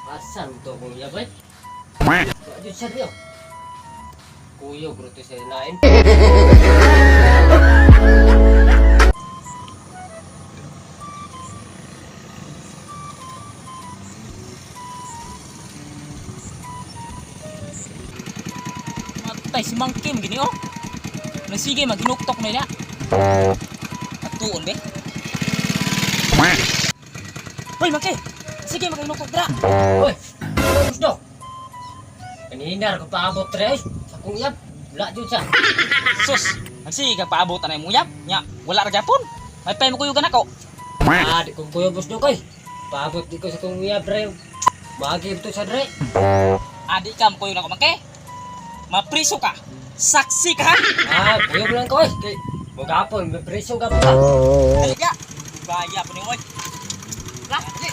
Asan to kung yabay? Wa jud siya niyo. Kuyo bro to sa lain. Matay si Mang Kim gini oh. Nasige maginuktok na niya. Atuon be. Hoy Mang Kim. Sige maginuktok dra. Hoy, ano gusto? Kanina ko paabot tre sa kong yab. Wala jud siya. Sus, nagsige ka paabot anay muyab. Nya, wala ra gyapon. May pay mo kuyugan ako. Ah, di ko kuyo boss do koy. Paabot di ko sa kong yab pre. Magi to sa dre. Adi ka mo kuyog nako Mang Kim. Mapriso ka. Saksi ka ha. Ah, kuyo lang ko eh. Kay mo gapon, may preso gapon ka. Dali ka. Baya po ni oy. La, dali.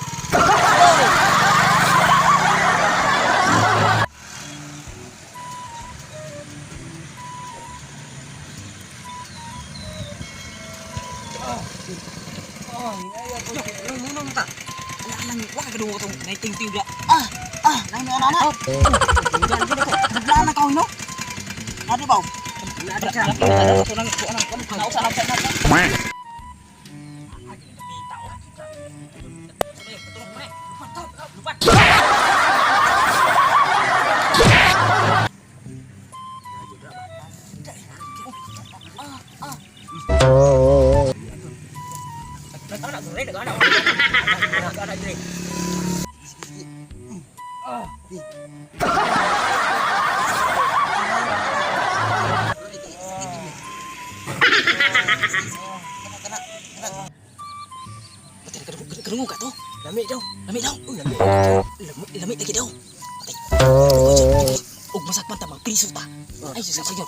Wala nang wala ka kadungo tong naiting-ting da. Ah, ah, nay na na. Naglaan na ka no. Nadi ba? Nadi ka. Nausa nausa nausa. Patay ka kadungo ka to. Lami daw. Lami daw. Lami. Lami lami lagi daw. Patay. Og masakpan ta magpriso ta. Ay sus sige.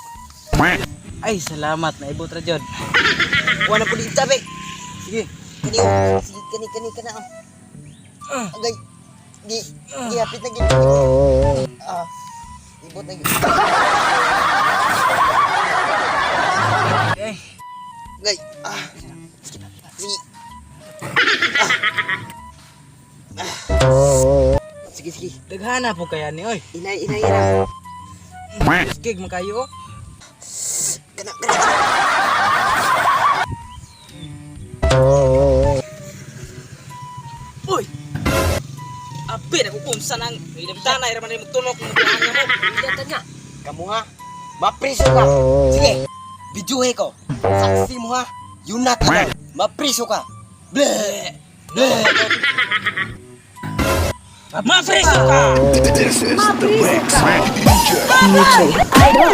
Ay, salamat na ibot ra jud. Wala po dito, be. Sige. Kani oh. Sige, kani kani kana. Oh. Agay. Di di hapit na gid. Ah. Ibot na gid. Ay. Agay. Ah. Sige. Ah. Ah. Sige, sige. Daghana po kaya ni oy. Inay, inay, inay. Gig man kayo. oh. Kana, kana, kana. Uy. Abe na kung unsa nang tanay ra man mo tunok ng buhanga mo. Ingatan niya. Kamu ha? Mapriso ka. Sige. Bidyuhe ko. Saksi mo ha. Yun na ka. Mapriso ka. Bleh. Bleh. Mapriso ka. This is the Mix DJ. Idol.